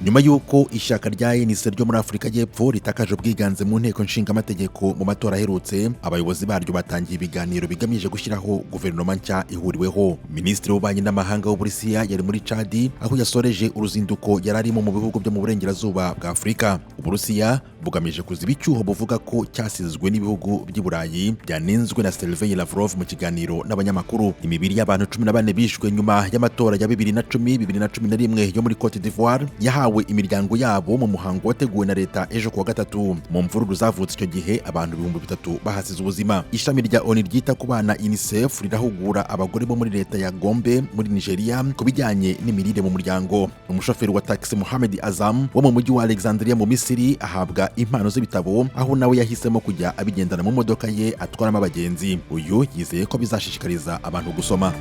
Nyuma y'uko ishyaka rya ANC ryo muri Afurika y'Epfo ritakaje ubwiganze mu nteko nshingamategeko mu matora aherutse, abayobozi baryo batangiye ibiganiro bigamije gushyiraho guverinoma nshya ihuriweho. Minisitiri w'ububanyi n'amahanga w'Uburusiya yari muri Chadi, aho yasoreje uruzinduko yari arimo mu bihugu byo mu burengerazuba bwa Afurika. Uburusiya bugamije kuziba icyuho buvuga ko cyasizwe n'ibihugu by'i Burayi byanenzwe na Sergei Lavrov mu kiganiro n'abanyamakuru. Imibiri y'abantu 14 bishwe nyuma y'amatora ya 2010 2011 yo muri Cote d'Ivoire yahawe imiryango yabo mu muhango wateguwe na leta ejo kuwa gatatu. Mu mvururu zavutse icyo gihe, abantu 3000 bahasize ubuzima. Ishami rya ONU ryita ku bana UNICEF rirahugura abagore bo muri leta ya Gombe muri Nigeria ku bijyanye n'imirire mu muryango. Umushoferi wa taxi Mohamed Azam wo mu mujyi wa Alexandria mu Misiri ahabwa impano z'ibitabo, aho nawe yahisemo kujya abigendana mu modoka ye atwaramo abagenzi. Uyu yizeye ko bizashishikariza abantu gusoma.